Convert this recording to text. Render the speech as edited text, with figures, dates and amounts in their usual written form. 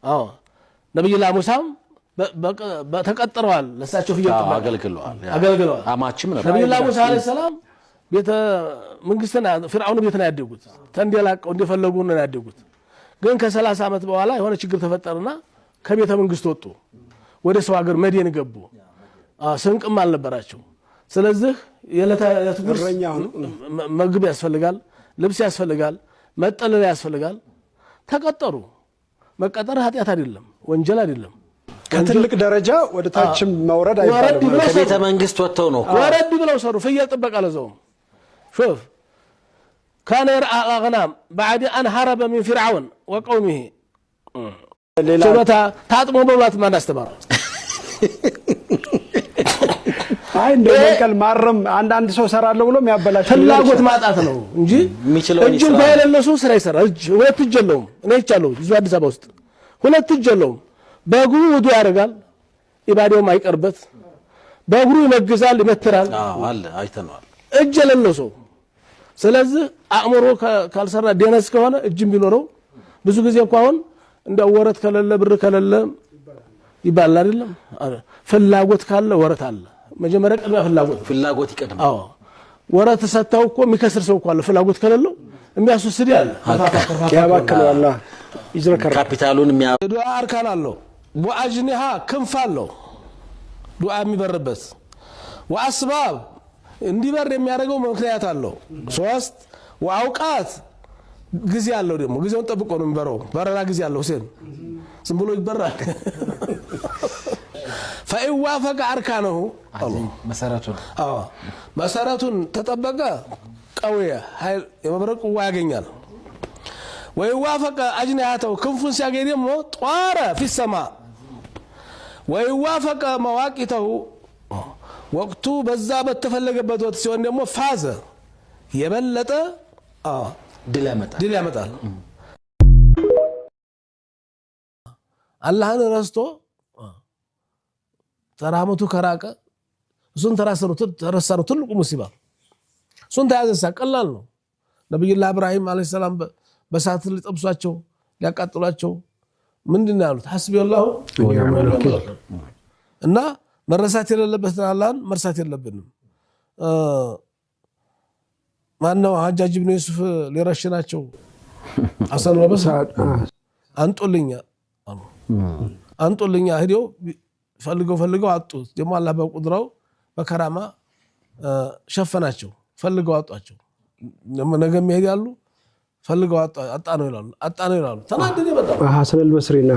አዎ፣ ነቢዩላህ ሙሳም ተቀጥረዋል። ለእሳቸው ፍየል ጥበቃ አገልግለዋል። አገልግለዋል። አማችም ነበር። ነቢዩላህ ሙሳ ዓለይሂ ሰላም ቤተ መንግስትን ፊርዓውን ቤት ነው ያደጉት። ተንደላቀው እንደፈለጉ ነው ያደጉት። ግን ከ30 ዓመት በኋላ የሆነ ችግር ተፈጠረና ከቤተ መንግስት ወጡ። ወደ ሰው ሀገር መድየን ገቡ። ስንቅም አልነበራቸው። ስለዚህ የዕለት ጉርስ እረኛ ሆኑ። ምግብ ያስፈልጋል፣ ልብስ ያስፈልጋል፣ መጠለያ ያስፈልጋል። ተቀጠሩ። መቀጠር ኃጢአት አይደለም፣ ወንጀል አይደለም። ከትልቅ ደረጃ ወደ ታችም መውረድ ወረድ አይባልም። ብለው ከቤተ ሰሩ። መንግስት ወጥተው ነው እኮ። ወረድ ብለው ሰሩ። ፍየል ጥበቃ ለዘውም شوف كان يرعى الأغنام بعد أن هرب من فرعون وقومه። ሌላ ችሎታ ታጥቦ መብላት ማን አስተማረው? አይ፣ እንደ መንቀል ማረም አንዳንድ ሰው እሰራለሁ ብሎ የሚያበላሽ ፍላጎት ማጣት ነው እንጂ የሚችለውን እጅ ይስራ። እንኳን የሌለው ሰው ስራ ይሰራል። እጅ ሁለት እጅ የለውም። እኔ አይቻለሁ እዚሁ አዲስ አበባ ውስጥ ሁለት እጅ የለውም። በእግሩ ውዱ ያደርጋል፣ ኢባዳውም አይቀርበት። በእግሩ ይመግዛል፣ ይመትራል። አዎ፣ አለ፣ አይተነዋል። እጅ የሌለው ሰው። ስለዚህ አእምሮ ካልሰራ ደነዝ ከሆነ እጅም ቢኖረው ብዙ ጊዜ እኮ አሁን እንዲያው ወረት ከሌለ ብር ከሌለ ይባላል አይደለም? ፍላጎት ካለ ወረት አለ። መጀመሪያ ቅድሚያ ፍላጎት ነው። ፍላጎት ይቀድማል። አዎ፣ ወረት ሰጥተው እኮ የሚከስር ሰው እኮ አለ። ፍላጎት ከሌለው የሚያስወስድ ያለ ያባክነዋል፣ ይዝረከረካል። ካፒታሉን የሚያ ዱዓ أركان አለው። وأجنحة ክንፍ አለው ዱዓ የሚበርበት፣ وأسباب እንዲበር የሚያደርገው ምክንያት አለው። ሶስት፣ وأوقات ጊዜ አለው። ደግሞ ጊዜውን ጠብቆ ነው የሚበረው። በረራ ጊዜ አለው። ሁሴን ዝም ብሎ ይበራል። فإن وافق أركانه መሰረቱን አዎ፣ መሰረቱን ተጠበቀ قوية ኃይል የመብረቅ قوة ያገኛል። وإن وافق أجنحته ክንፉን ሲያገኝ ደግሞ طار في السماء። وإن وافق مواقيته ወቅቱ በዛ በተፈለገበት ወቅት ሲሆን ደግሞ فاز የበለጠ አዎ ድል ያመጣል። ድል ያመጣል። አላህን ረስቶ ተራህመቱ ከራቀ እሱን ተረሳ ነው ትልቁ ሙሲባ። እሱን ተያዘሳ ቀላል ነው። ነቢዩላህ እብራሂም ዓለይሂ ሰላም በእሳት ሊጠብሷቸው ሊያቃጥሏቸው ምንድን ነው ያሉት? حسبي الله። እና መረሳት የሌለበትን አላህን መርሳት የለብንም። ማነው ሀጃጅ ብን ዩሱፍ ሊረሽናቸው ሐሰን ወበስሪ አንጡልኛ አሉ። አንጡልኛ ሂደው ፈልገው ፈልገው አጡት። ደግሞ አላህ በቁድራው በከራማ ሸፈናቸው። ፈልገው አጧቸው። ደግሞ ነገ የሚሄድ ያሉ ፈልገው አጣ ነው ይላሉ፣ አጣ ነው ይላሉ። ተናደደ በጣም። ሐሰን አልበስሪ።